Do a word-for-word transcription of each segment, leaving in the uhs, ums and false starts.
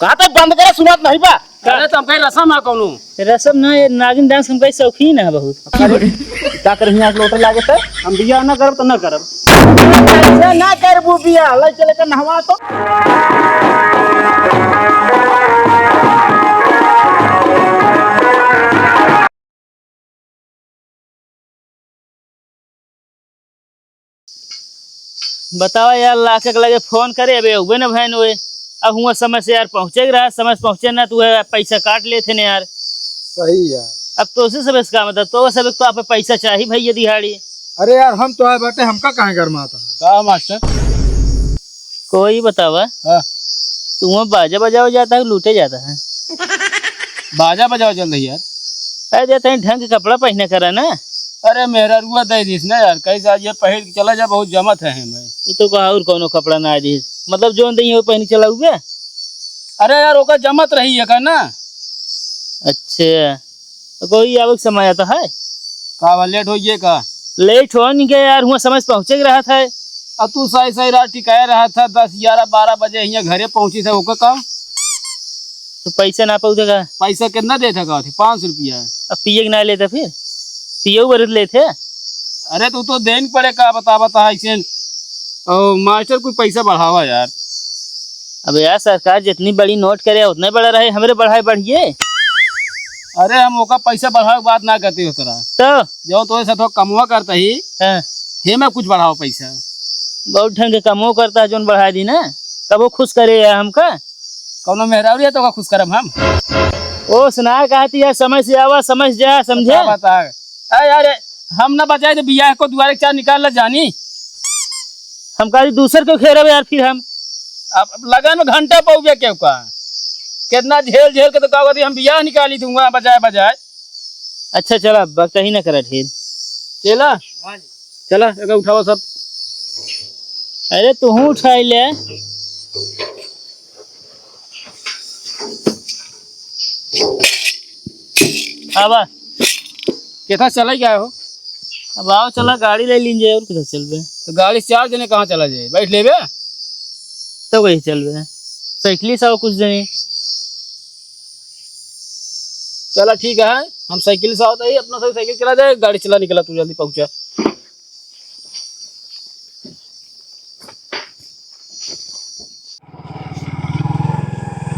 कहा था बंद करे, सुनात नहीं बा। अरे, तो हम कहीं रसम है कौनो? रसम ना, ये नागिन डांस हम कहीं शौकीन है बहुत। अरे, का करही, यहाँ लोटे लागे थे? हम बियाह ना करब तो ना करब। ऐसे ना करबू बियाह, ले चले के नहवा तो। बतावा यार, लाखे के लगे फोन करे, अबे अउबे न भैन होए। अब हुआ समय से यार पहुँचे के रहा, समय से पहुँचे ना, तू है पैसा काट लेते ने यार। सही यार। अब तो उसी सबसे काम था, तो सब तो आप पैसा चाहिए भैया दिहाड़ी। अरे यार, हम तो आए बाटे, हमका काहे गरमाता है? का मास्टर? कोई बतावा, हाँ। तू वहाँ बाजा बजावा जाता है, लूटे जाता है? बाजा बजावा चल रही यार। अरे, तहीं ढंग के कपड़ा पहिने करा ना। अरे, मेहरारुआ दे दीस ना यार, कहीं से आज ये पहिर के चला जा, बहुत जमत है हमें। ये तो कहा और कौनो कपड़ा ना दीस, मतलब जोन दही हो पहिन के चला हुआ। अरे यार, ओकर जमत रही है का ना? अच्छा, तो कोई आवे के समय आता है? का बा, लेट हो गए का? लेट हो नहीं गया यार, हुआ समय से पहुँचे के रहा था। अब तू सही सही रात टिकाए रहा था, दस, ग्यारह, बारह बजे हियाँ घरे पहुँची था, ओकर का? तो पैसा ना पाऊ देगा? पैसा कितना देता का थे? पाँच सौ रुपया। अब पिए के ना लेता फिर? पिए बर लेते। अरे, तू तो देन पड़े का, बता, बता, ऐसे, ओ, मास्टर, कुछ पैसा बढ़ावा यार। अब यार, सरकार जितनी बड़ी नोट करे, उतने बड़ा रहे, हमरे बढ़ाए बढ़िए। अरे, हम ओका पैसा बढ़ावे के बात ना करते हो तोरा। तो? जो तोरे साथ कमवा करता ही, हाँ। हे में कुछ बढ़ाओ पैसा। बहुत ढंग के कमो करता है, जोन बढ़ा दी ना, तब वो खुश करे है हमका। कौनो मेहरारू है तो ओका खुश करब हम? ओ सुना, कहती है, समय से आवा, समय से जा, समझे? बता, बता। ए यार, हम ना बचाए तो बियाह को दुआरे के चार निकाल ला जानी। हम कहती दूसर के खेरब यार, फिर हम। अब, अब लगन में घंटा पौबे के का? कितना झेल झेल के तो का कहती हम बियाह निकाली दूंगा बजाए बजाए। अच्छा चला, अब कहीं ना करा ढेर। चला, चला, एक उठाओ सब। अरे तू उठाई ले। आवा। केथा चला गया हो? अब आओ, चला गाड़ी ले लीन जाए, और किधर चलबे? तो गाड़ी से चार जने कहाँ चला जाए? बैठ लेबे? तो वही चलबे, साइकिल से आओ कुछ जने। चला ठीक है, हम साइकिल से आओ, तो ही अपना सब साइकिल चला जाए, गाड़ी चला निकला, तू जल्दी पहुँचा।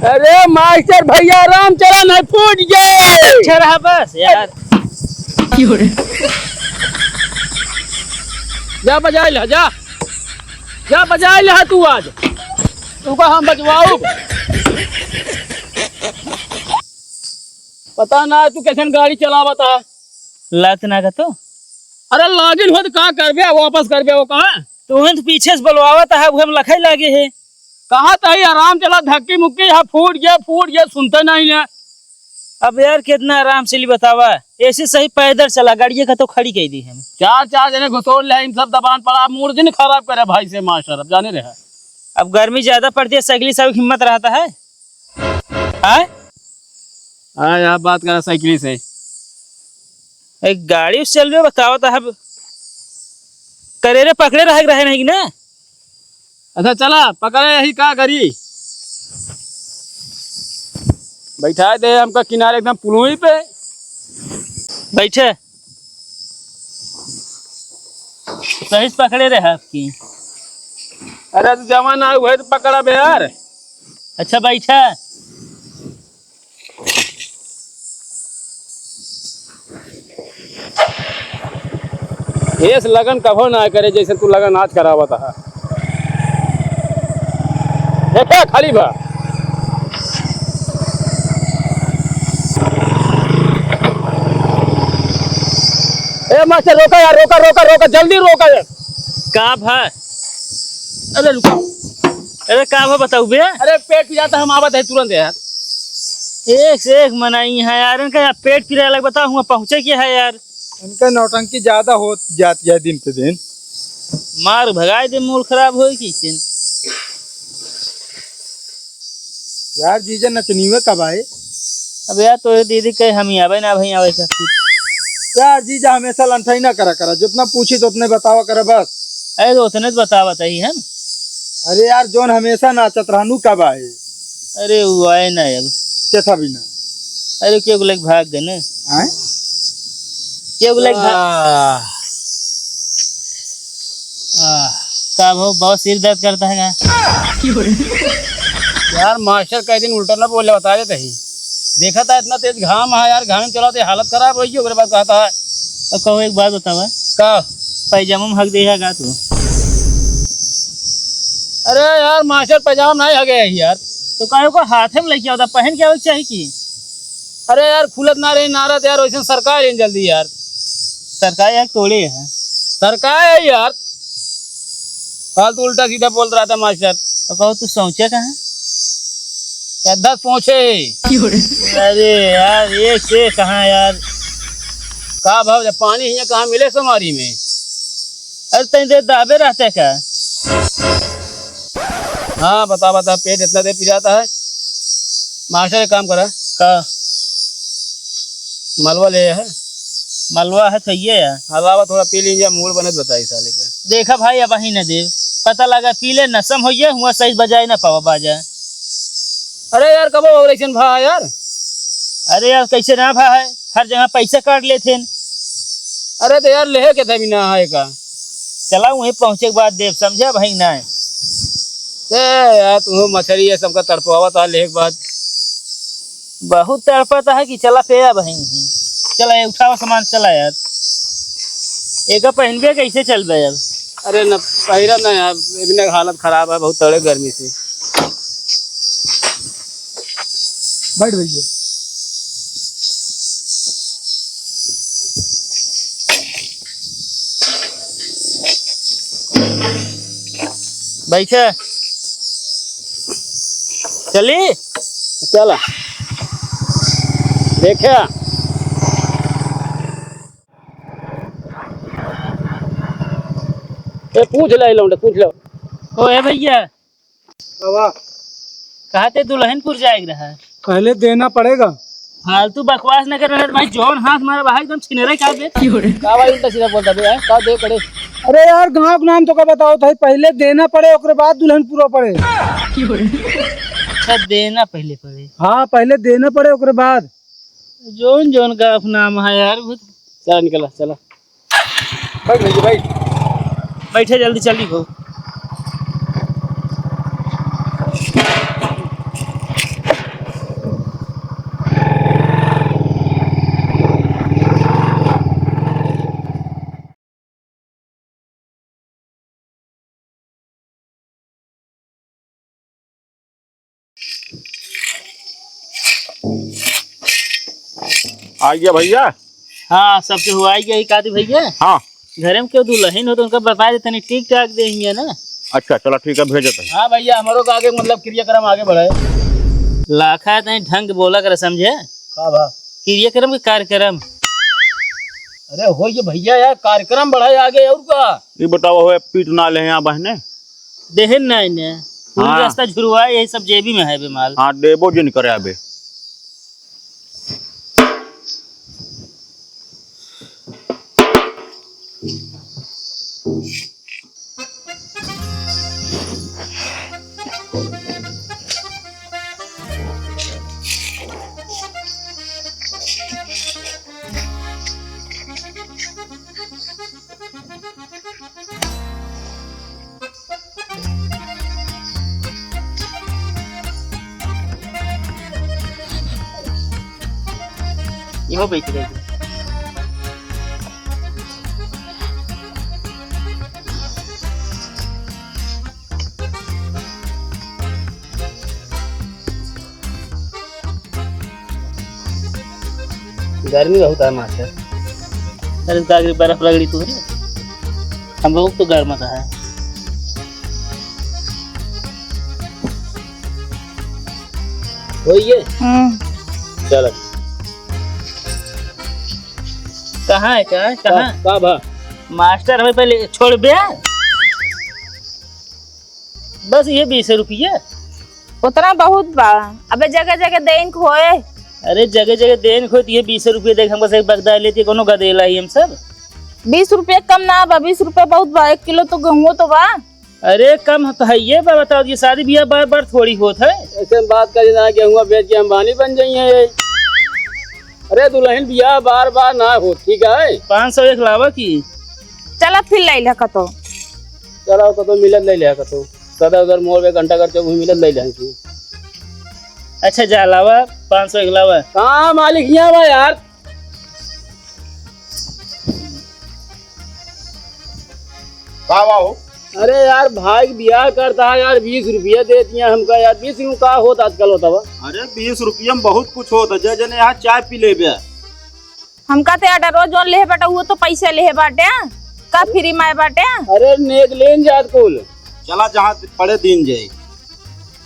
अरे मास्टर भैया, राम चला नहीं फूट गए। अच्छा रहा बस यार। जा बजाए ला, जा, जा बजाए ला तू आज, तुमको हम बजवाऊ। पता ना तू कैसन गाड़ी चलावत है। लात ना का तो। अरे लागिन हो तो का करबे, वापस करबे वो कहाँ? तो उन्हें तो पीछे से बोलवावत है, वो हम लखाई लागे है। कहा तही आराम चला, धक्की मुक्की है, फूट गया, फूट गया, सुनते नहीं है। अब यार कितना आराम से ली बतावा, ऐसे सही पैदल चला, गाड़िए का तो खड़ी कह दी हम। चार चार जने घुसोर ले, इन सब दबान पड़ा, मूड जिन खराब करे भाई से मास्टर, अब जाने रहे। अब गर्मी ज्यादा पड़ती है, सगली सब हिम्मत रहता है। आय? हाँ, यहाँ बात करा साइकिल से। एक गाड़ी से चल रहे बताओ तो अब करेरे पकड़े रह रहे नहीं कि ना? अच्छा चला, पकड़े यही का करी? बैठा दे हमका किनारे एकदम पुलुई पे। बैठे। सही से पकड़े रहे आपकी। अरे तो जमा ना हुए तो पकड़ा बे यार। अच्छा बैठा। एस लगन कभो ना करे जैसे तू लगन आज करावत है। देखा खाली बा। ए मास्टर, रोका यार, रोका, रोका, रोका, जल्दी रोका यार। का भा? अरे रुका। अरे का भा बताऊ बे? अरे पेट पिरात है, हम आवत है तुरंत यार। एक से एक मनाई है यार, इनका यहाँ पेट पिराए लग, बताओ हुआ पहुँचे के है यार। इनका नौटंकी ज्यादा हो जाती है दिन पे दिन। मार भगाए दे, मूड खराब होई कि चिन। यार जीजा नचनिया कब आए? अब यार तोरे दीदी कहे हम ही आवे ना भाई आवे का। यार जीजा हमेशा लंठाई ना करा करा, जितना पूछी तो उतने बतावा करा बस। अरे तो उतने तो बतावा तही हम। अरे यार जोन हमेशा नाचत रहनू कब आए? अरे, उ आए ना अब। केथा भी ना? अरे, केहू लेके भाग गए ना। आए? केहू लेके भाग आह। आह। का भो, बहुत सिर दर्द करता है का? यार, मास्टर कई दिन उल्टा ना बोले, बता देते ही। देखा था, इतना तेज घाम है यार, घाम में चला तो हालत खराब होई, ओकरे बाद कहता है। तो कहो, एक बात बतावा। का? पैजामा में हग दे है का तू? अरे यार, मास्टर पैजामा में नहीं हगे है यार। तो काहे को हाथे में लेके आवता, पहन के आवे के चाही कि? अरे यार, खुलत ना रही, ना रहत यार, वैसे सरकाए जल्दी यार। सरकाए यार, तोड़े है। सरकाए है यार। फालतू उल्टा सीधा बोल रहा था मास्टर। तो कहो, तू सोचे कहाँ? क्या दस पहुँचे? अरे यार, एक से कहाँ यार? का भाव, जब पानी हियाँ कहाँ मिले सोमारी में? अरे, तनी देर दाबे रहते का? हाँ, बता, बता, पेट इतना देर पिराता है। मास्टर, एक काम करा। का? मलवा ले है। मलवा है, सही है यार। हलावा थोड़ा पी लीजिए, मूड बनत बताई साले के। देखा भाई, अब ही न देव। पता लगा, पी ले, नशम होइए, हुआ सही बजाए ना पावा बाजा। अरे यार, कबो और ऐसन भा है यार? अरे यार, कैसे ना भा है? हर जगह पैसा काट लेते हैं। अरे तो यार, लेहे के था भी ना है का? चला, वहीं पहुँचे के बाद देव, समझा भाई ना? ए यार, तू मछरी है, सबका तड़पवावत है, लेहे के बाद। बहुत तड़पत है कि चला पे अब ही। चला, ये उठावा सामान, चला यार। एका पहनबे कैसे चलबे अब? अरे न, पहिरा ना यार, इतने हालत खराब है, बहुत तड़े गर्मी से। बैठ भैया। बैठे। चली? चला। देखे। ए, पूछ ले, लौंडे, पूछ ले। ओ, ए भैया। बाबा। कहा ते दुल्हनपुर जाएक रहा? पहले देना पड़ेगा। फालतू बकवास न कर रहे भाई, जौन हाथ मारा भाई एकदम छिनरे का दे। का भाई उल्टा सीधा बोलता बे, हैं? का दे पड़े? अरे यार, गाँव के नाम तो का बताओ था, पहले देना पड़े, ओकरे बाद दुल्हनपुर पड़े। अच्छा, देना पहले पड़े। हाँ, पहले देना पड़े, ओकरे बाद। जौन जौन का अपना नाम है यार, वो चला निकला, चला। बैठ भैया, बैठ। बैठे, जल्दी चली हो। आ गया भैया। हाँ, सबके हुआ आ गया, ही कादी भैया। हाँ। घरे में केहू दुल्हन हो तो उनका बता दे, तनी ठीक ठाक दे ही है ना। अच्छा, चला ठीक है, भेजत है। हाँ भैया, हमरो का आगे मतलब क्रियाक्रम आगे बढ़े। लाखा तनी ढंग बोला कर, समझे? का भा? क्रियाक्रम के कार्यक्रम। अरे हो ये भैया यार, कार्यक्रम बढ़ाए आगे और का? ये बताओ, हो पीट ना ले यहाँ बहने? देहन ना इन्हें। पूरी हाँ। रास्ता झुरवा, यही सब जेबी में है बेमाल। हाँ, देबो जिन करे अबे। इहो बेच रहे थे। गर्मी बहुत है मास्टर। अरे, का करी, बर्फ रगड़ी तू रे। हम लोग तो गर्म है। वही है? हम्म। चलो। कहाँ है, कहाँ है, कहाँ? का, का भा? मास्टर, हमें पहले छोड़ बे। बस ये बीस रुपये। उतना बहुत बा। अबे जगह जगह देन खोए। अरे जगह जगह देन खोए तो ये बीस रुपये देख, हमको से बगदा लेती है, कोनो गदेला ही हम सब। बीस रुपये कम ना बा, बीस रुपये बहुत बा, एक किलो तो गेहूं तो बा। अरे, कम तो है ये, बा-, बताओ, ये शादी ब्याह बार बार थोड़ी होत है। ऐसे हम बात करी ना, गेहुआ बेच के अंबानी बन जाइए ये। अरे दुल्हन, ब्याह बार बार ना हो, ठीक है? पाँच सौ एक लावा की। चला फिर ले ले कतो। चला कतो मिलत ले ले कतो। सदा उधर मोड़ पे घंटा घर चौक मिलत ले ले की। अच्छा जा लावा, पाँच सौ एक लावा। कहाँ मालिक यहाँ बा यार? का बा हो? अरे यार, भाई के बियाह करता है यार, बीस रुपया दे दिया हमका यार। बीस रुपया का होत आजकल होता बा? अरे, बीस रुपया में बहुत कुछ होता, जे जने यहाँ चाय पी लेबे। हमका ते ऑर्डर जोन लेहे बाटे, वो तो पैसे लेहे बाटे, का फ्री में बाटे? अरे, नेक लेन जात कुल। चला, जहाँ पड़े दिन जाए,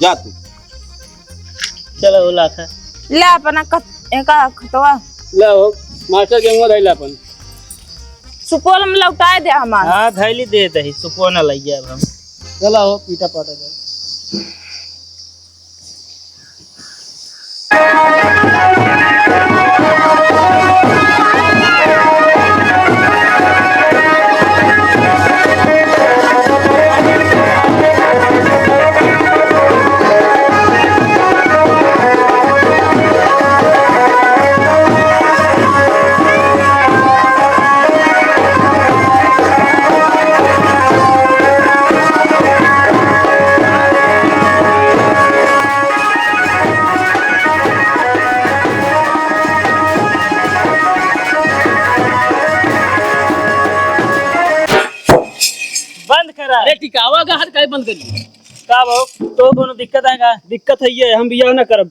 जा तू। चलो, वो लाखा। ले अपना कत-, एका खतवा। ले हो, मास्टर के मुँह धइला अपन। सुपौल में लौटाए दे हमार। हाँ, धैली दे दही, सुपौल न लइया अब हम। चला हो, पीटा पाटा जाए। बंद करा। अरे टिकावा का हाथ काहे बंद करी? का भाव? तो कोनो दिक्कत है का? दिक्कत है ये, हम बियाह ना करब।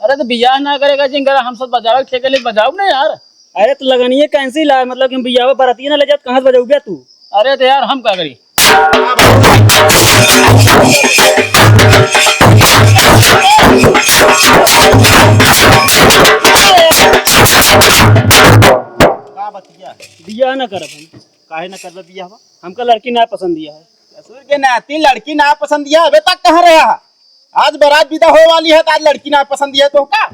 अरे तो बियाह ना करेगा जिनकर हम सब बजावे ठेके ले बजाओ ना यार। अरे तो लगनिये कैंसिल है, मतलब कि हम बियाह बरातिये ना ले जात, कहाँ से बजाऊ बे तू? अरे तो यार हम का करी? का बतिया? बियाह ना करब हम। काहे ना करबे बियाह? हमका लड़की ना पसंद दिया है। ससुर के नाती लड़की ना पसंद दिया, अबे तक कहाँ रहा? आज बारात विदा होए वाली है तो आज लड़की ना पसंद दिया तो का?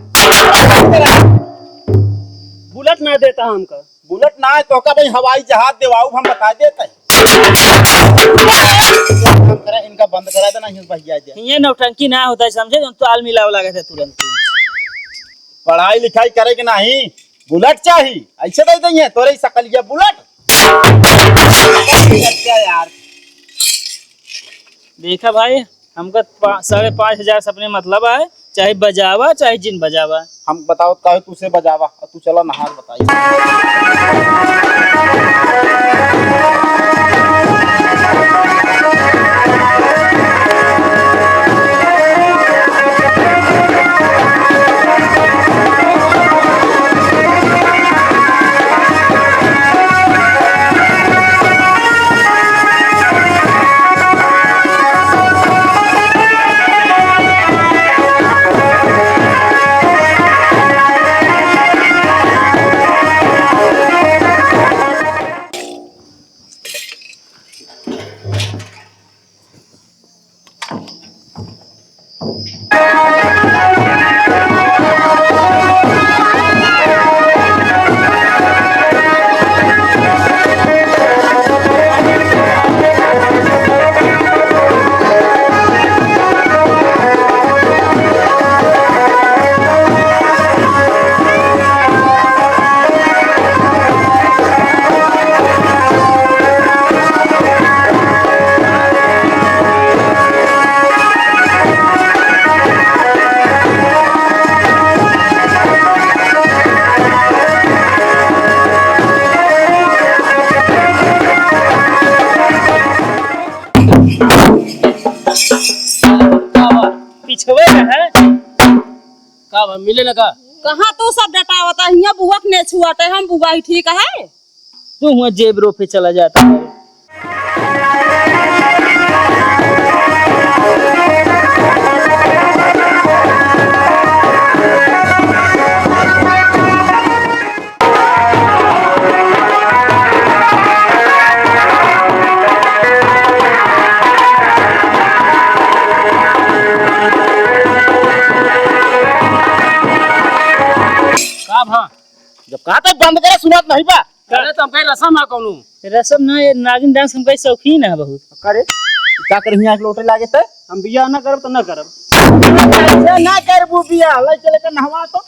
बुलेट ना देता हमका। बुलेट ना है तो का भाई, हवाई जहाज देवाऊ हम बता देते हैं। हम करे इनका बंद करा देना, ये भैया जे। ये नौटंकी ना होता है, समझे? जो ताल मिलाव लगे थे तुरंत। पढ़ाई लिखाई करे के नाही, बुलेट चाही, ऐसे दे देंगे तोरे ही सकलिया बुलेट। क्या यार? देखा भाई, हमका पा-, साढ़े पाँच हजार से अपने मतलब है, चाहे बजावा, चाहे जिन बजावा। हम बताओ काहे तू से बजावा, और तू चला नहार बताई। पिछवे का है। का बा, मिले ना का? कहाँ तू सब डटावता? हियाँ बुआ के नेछुआते, हम बुआ ही ठीक है। तू हुआ जेब रोपे चला जाता है। का भा? जब कहा था बंद करे, सुनात नहीं बा। अरे, तो हम कहीं रसम है कौनो? रसम ना, ये नागिन डांस हम कहीं शौकीन है बहुत। का रे? का करही, आँख लोटे लागे ते? हम बियाह ना करब तो ना करब। अरे, ना करबू बियाह, ले चले के नहवा तो।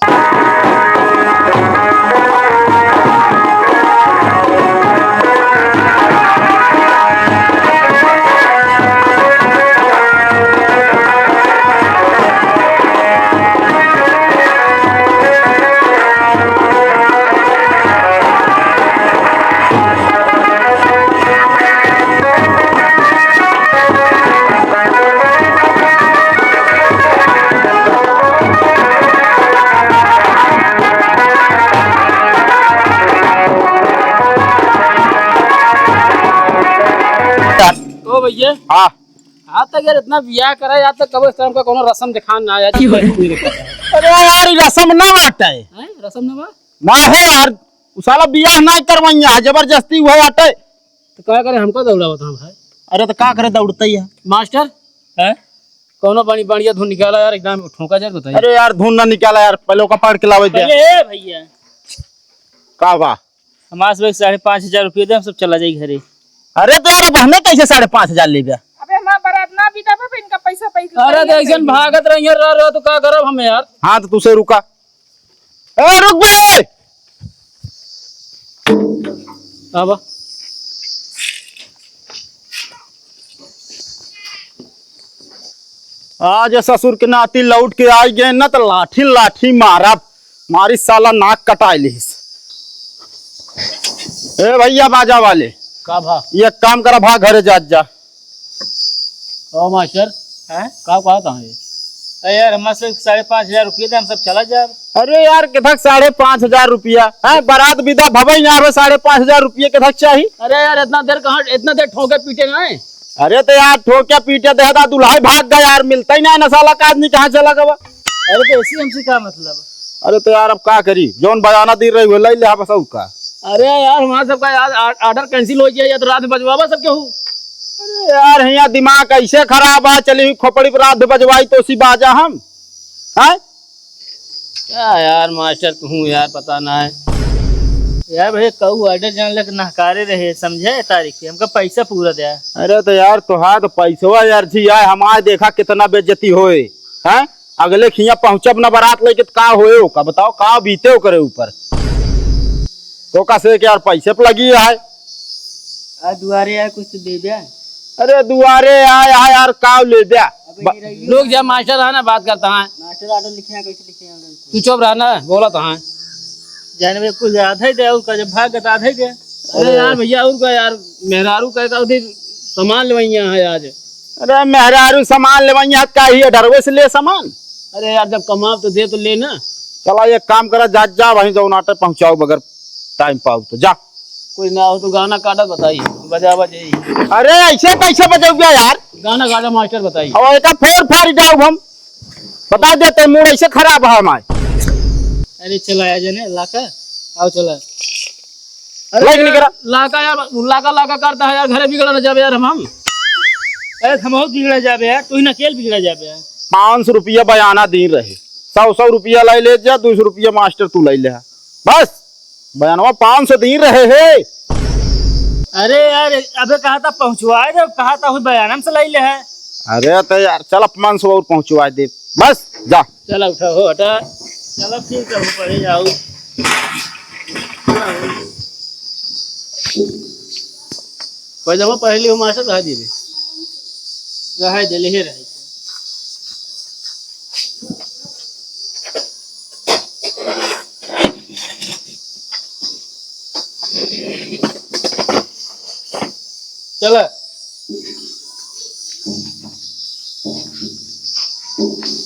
तो भैया, हाँ। आज तक यार इतना बियाह करा, आज तक कबो इस तरह का कोनो रस्म दिखान ना आया। अरे यार, ई रस्म ना बाटे। हैं? रस्म ना बा? ना हो यार, उ साला बियाह ना करवाइया है, जबरदस्ती हुआ बाटे। तो का करे, हमको दौड़ावत है भाई। अरे तो का करे, दौड़ते ही है। मास्टर, हैं? कौनो बड़ी बढ़िया धुन निकाला यार, एकदम ठोका जाए, बताइए। अरे यार, धुन ना निकाला यार, पहले ओका पकड़ के लावे दे। पहले, ए भैया। का बा? हमारे से साढ़े पाँच हजार रुपये दे, हम सब चला जाई घरे। अरे तो यार, अब हमें कैसे साढ़े पाँच हजार लेबे? अबे हमारा बारात ना बीता बा, इनका पैसा पैसा अरे तो ऐसे भागत रहिए, रह रहे हो तो का करब हम यार? हाँ तो तू से रुका। ए, रुक बे! आवा। आज ससुर के नाती लौट के आई गए न, तो लाठी लाठी मारब, मारी साला नाक कटाई लिस। ए भैया बाजा वाले, का भा? ये काम करा भा, घरे जात जा। ओ मास्टर, हैं? का कहत है? अरे यार, हमारे से साढ़े पाँच हजार रुपये दे, हम सब चला जाब। अरे यार, केथक साढ़े पाँच हजार रुपया? हैं, बारात विदा भवई ना हो, साढ़े पाँच हजार रुपये केथक चाही? अरे यार, इतना देर कहाँ, इतना देर ठोके पीटे ना है? अरे तो यार, ठोके पीटे दे दा, दुल्हा भाग गया यार, मिलता ही ना है, नशाला का आदमी कहाँ चला गवा? अरे तो ऐसी हमसे का मतलब? अरे तो यार, अब का करी, जौन बयाना दी रही हो, ले ले, हाँ, बस और का। अरे यार, हमारा सबका यार आ-, order cancel हो गया, या तो रात में बजवावा सब केहू। अरे यार, हियाँ दिमाग ऐसे खराब है, चली हुई खोपड़ी पर रात में बजवाई तो उसी बाजा हम, हैं? क्या यार मास्टर, तू यार पता ना है यार। भैया कहू order जान लग नहकारे रहे, समझे तारीख के, हमका पैसा पूरा दे। अरे तो यार, तोहार तो पैसवा यार जी आए, हमारे देखा कितना बेइज्जती होए, हैं? अगले खिया पहुँचब ना बारात लेके, तो का होए ओका बताओ, का बीते ओकरे ऊपर? तो का से कि यार पैसे पे लगी है। आ दुआरे आए, कुछ तो दे दे। अरे दुआरे आए, आए यार, का ले दे? अबे ब- ये रही। रुक जा, मास्टर है ना, बात करता है। मास्टर order लिखे हैं, कैसे लिखे हैं order? तू चुप रह ना, बोला तो है। जाने में कुछ आधा ही दे, और का जब भाग गया तो आधा ही दे। अरे यार भैया, और का यार, मेहरारू का, का उधर सामान लेवैया है आज। अरे मेहरारू सामान लेवैया, का ही डरवे से ले सामान? अरे यार, जब कमाब तो दे तो ले ना। चला, एक काम करा, जा, जा, वहीं जाओ, नाटे पहुँचाओ, बगैर टाइम पाओ तो जा। कोई ना हो तो गाना काटा बताई, बजा बजाई। अरे ऐसे कैसे बजौबे यार? गाना काटा मास्टर बताई। अब एका फोर फारी जाओ हम। बता देते, मूड ऐसे खराब है हमारे। अरे चला आ जने लाका, आओ चला। अरे लाइक नहीं करा। लाका यार, लाका लाका करता है यार, घरे बिगड़ा ना जाबे यार हम, हम। अरे हम बहुत बिगड़ा जाबे यार, तू ही ना अकेल बिगड़ा जाबे यार। पाँच सौ रुपया बयाना दिन रहे, सौ सौ रुपया लाई ले जा, दो सौ रुपया मास्टर तू लाई ले। बस, बयानवा पाँच सौ दिन रहे है। अरे यार, अबे कहा था पहुँचवाए दे, कहा था हुई बयानम से लाई ले है। अरे तो यार, चल पाँच सौ और पहुँचवाए दे, बस जा। चला उठा हो, हटा। चला ठीक है, हो पढ़े जाओ। पहले वो पहले हो मास्टर कहा दीजिए। रहे दे, ले रहे। चला।